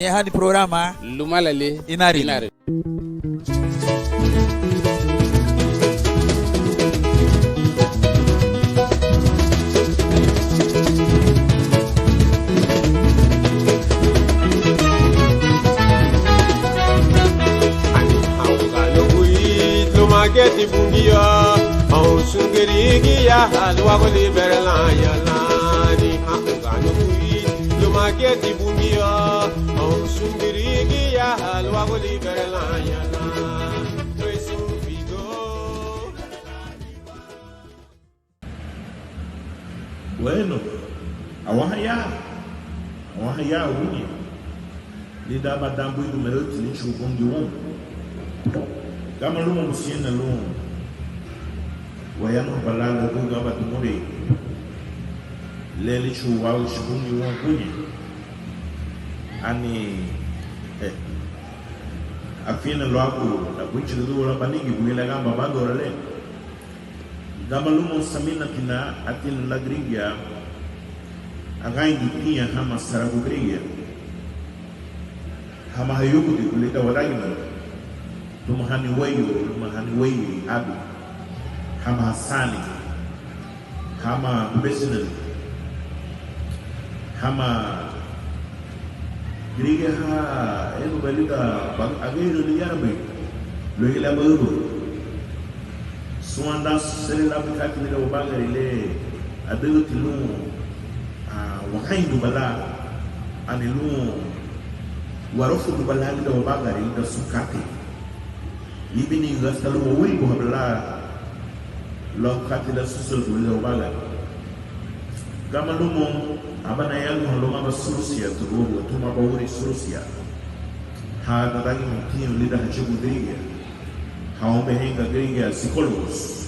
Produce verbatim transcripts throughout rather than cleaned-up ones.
Ñahani programa Lumalali Inarüni. Inarüni. Ani houn gañugui lúmagiñeti Bungiu, houn sun gürigia luagu líbere lan ya lan. Ani houn gañugui lúmagiñeti Bungiu, houn sun gürigia luagu líbere lan ya lan. Bueno, awanha ya, awanha ya uguñe lidan aban dan buidu meraüti líchugun Bungiu woun. Gama lumoun, busentina lun wayanuhaba lan luagu aban dimurei le líchugun Wáguchi Bungiu woun uguñe. Ani, eh, afiñetina luagu abuinchagüdüwa lan banigi bugía le aganba bando ora le. Gama lumoun, saminatina átiri lan gürigia agañidutiña hama saragu gürigia, hama hayugudigu lidan wadagimanu, tumahani weyu, lumahani weyu, abi, hama hasaani, hama bubesinali, hama gürigia ha ebu baliga ba-, ageira ligía arabei luéigiñe le abaübü. Súnwandan seri lan burí katei lidan wabagari le adügüti lun, ah, wagañiduba lan, ani lun warufuduba lan lidan wabagari lidan sun katei. Íbini asta lun waweibuhaba lan luagu katei le asuseredubei lidan wabagari. Gama lumoun, aba nayanuhan luma aban surusia, tuguya, tuma aban würi surusia ha ñadagimeintiña lidan hachugun gürigia, ha unbei haña gürigia psicólogos.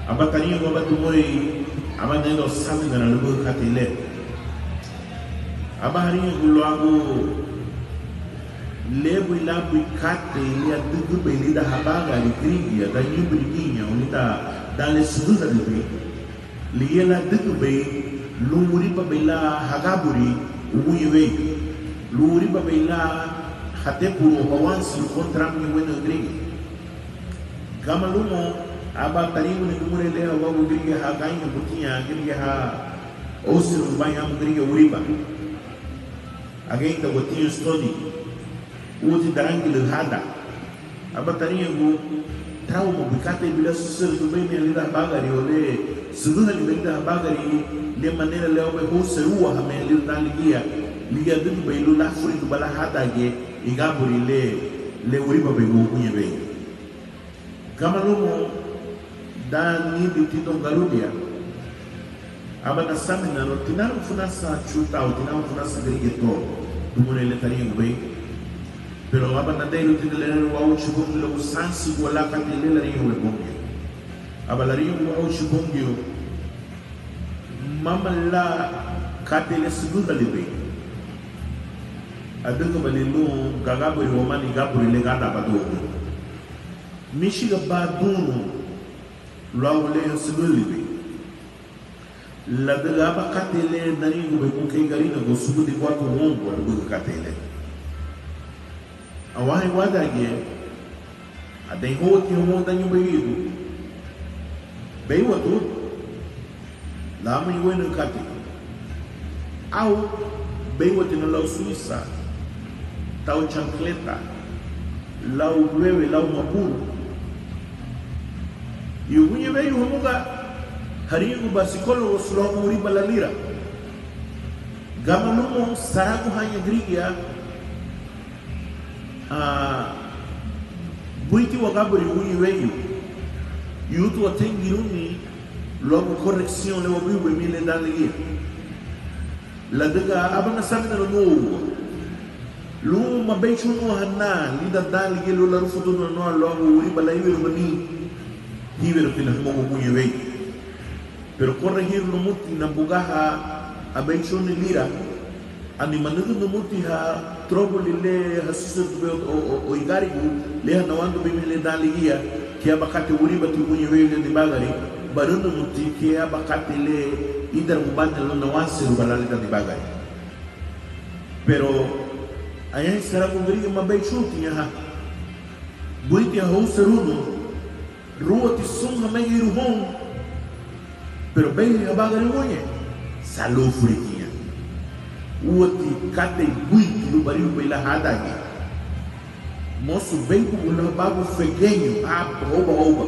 Aba tariñagun aban dimurei, aba nidin asaminara luagu katei le. Aba hariñagun luagu le bui lan bui katei le adügübei lidan habagari gürigia dan ñǘbürigiña o lidan dan le sügühalibei, ligía lan adügübei lun wuribabei lan hagaburi uguñe weyu, lun wuribabei lan hatepuru o hawansiru kontra ámuñegueinarügü gürigia. Gama lumoun, aba tariñaguni dimurei le luagu gürigia ha agañidutiña, gürigia ha óuserubaña amu gürigia wuriba. Ageindagua tiñu stoni, úati darangilaü hadan. Aba tariñagun trauma bui katei buri le asuseredubei meha lidan habagari o le sügühalibei lidan habagari, le manera le aubei hóuserúa hama lidan dan ligía, ligía adügübei lun láfuriduba lan hádangiñe igaburi le, le wuribabei uguñe weyu. Gama lumoun, dan nidin tidoun garüdia, aba nasaminarun, tinarün funasan chu tau, tinarün funasan gürigia to, dimurei le tariñagubei. Pero aba nadeirun tidan lererun Wáguchi Bungiu luagu sansigua lan katei le lariñagubei Bungiu. Aba lariñagun Wáguchi Bungiu, mama lan katei le sügühalibei adügübalin lun gagaburi wamani igaburi le gádanbadiwa. Míchigaba durun luagu le sügühalibei, ladüga aban katei le nariñagubei bun kei Garinagu, subudi guagu woungua luagu katei le. Awanha wádangiñe, adeihóuatiña woun dan ñǘbürigiñe, béiwatu, lámuñegueinarügü katei. Au, béiwatina lau suisa, tau chancleta, lau wewe, lau maburu. Uguñe weyu hamuga hariñaguba psicólogos luagu wuriba lan lira. Gama lumoun, saragu haña gürigia, ah, buiti wagaburi uguñe weyu, lunti wateingiruni luagu corrección le wabubei meha le dan ligía. Ladüga aba nasaminarun woungua lun mabeichúniwa ha nan lidan dan ligía lun larufudúniwa nun luagu wuriba lan íweruhani, híwerutina hamuga uguñe weyu. Pero corregir lumutina buga ha abeichúni lira, ani manügün numuti ha turóbuli le hasuseredubei o, o, o igarigu le hanawandubei meha le dan ligía, kei aban katei wuribati uguñe weyu lidan nibagari, barǘ numuti kei aban katei le íderagubalina lun nawanseruba lan lidan nibagari. Pero añahein saragu gürigia mabeichúntiña ha. Buiti ha houserúniwa, rúati sun hamegeirun houn, pero beiha habagari uguñe, salufuritiña. Úati katei buiti lun barihubei lan hádangiñe. Mosu béibugun lan babu fegeñu, aban, ouba, ouba,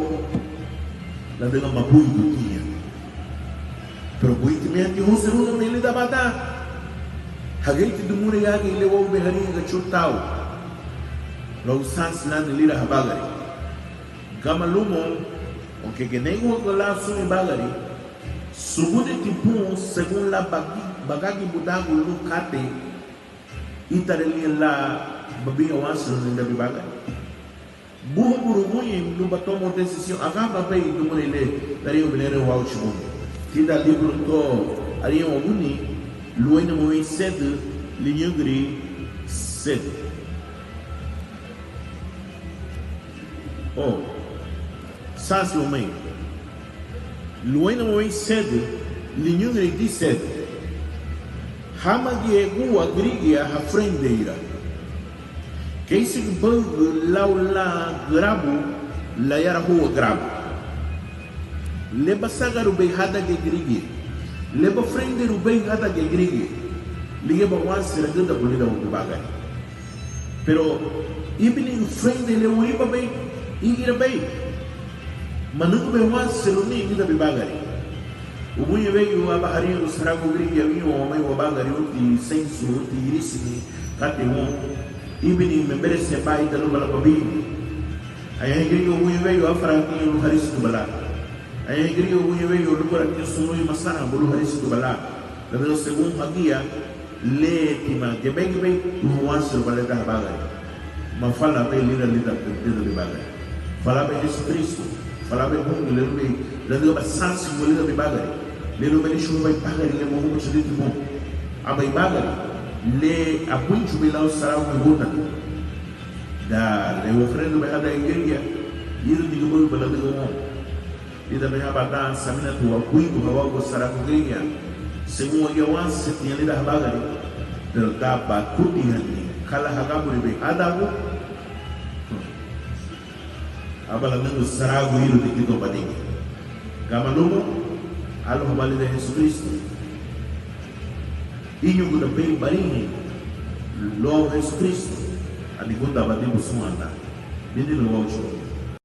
ladüga mabuidutiña. Pero buiti meha ti houserúniwa me lidan aban dan. Hageiti dimurei agei le uágubei hariñaga chu tau luagu sansi lani lira habagari. Gama lumoun, aunque geneguagu lan sun ibagari, subuditi bun según lan bagi-, bagagibudagun lun katei. Ítara liña lan babihin awanseruni lidan bibagari. Búhaburuguñein lun batomurun decisión. Aganbabei dimurei le lariñagubei Lererun Wáguchi Bungiu tidan líburu to Ariñawaguni, luéinamu wein sedü, liñügüri sedü. O, sansi waméi. Luéinamu wein sedü, liñügüri disedü. Hámagiñegua gürigia hafurendeira, keisigubeirügü lau lan gürabu, layarahóua gürabu. Le basagarubei hádangiñe gürigia, le bafurendeirubei hádangiñe gürigia, ligíaba awanseragüdabu lidan bibagari. Pero íbini furendei le wuribabei, ígirabei, manügübei awanseruni lidan bibagari. Uguñe weyu aba hariñagun saragu gürigia: Awiñwa waméi wabagari, lunti seinsu, lunti irisini katei woun. Íbini mebereseba ida luba lan babihini. Añahein gürigia uguñe weyu áfaratiña lun harisiduba lan. Añahein gürigia uguñe weyu alúguratiña sun luwuyeri masarabu lun harisiduba lan. Ladüga según hagía, le tima gebegibei lun hawanseruba lan lidan habagari. Mafalabei lira lidan, lidan bibagari. Falabei Hesukrístu, falabei Bungiu le lunbei ladügaba sansigua lidan bibagari, le lunbei líchuguba ibagari le magumuchaditi bun. Aban ibagari le abuinchubei lau saragu ugundani. Dan le wafurendeirubei hádangiñe gürigia, írüni gubáguba ladüga woun. Lidan meha aban dan, saminatiwa buidu hawagu saragu gürigia según wagía awansetiña lidan habagari, pero dan bakutihani ka lan hagaburibei hádangu, aba lanügün saragu írüni tidoun banigi. Gama lumoun, áluahabá lidan Hesukrístu, íñugudabei barihin luagu Hesukrístu, ani gúndaabadibu súnwandan. Biní lun Wáguchi.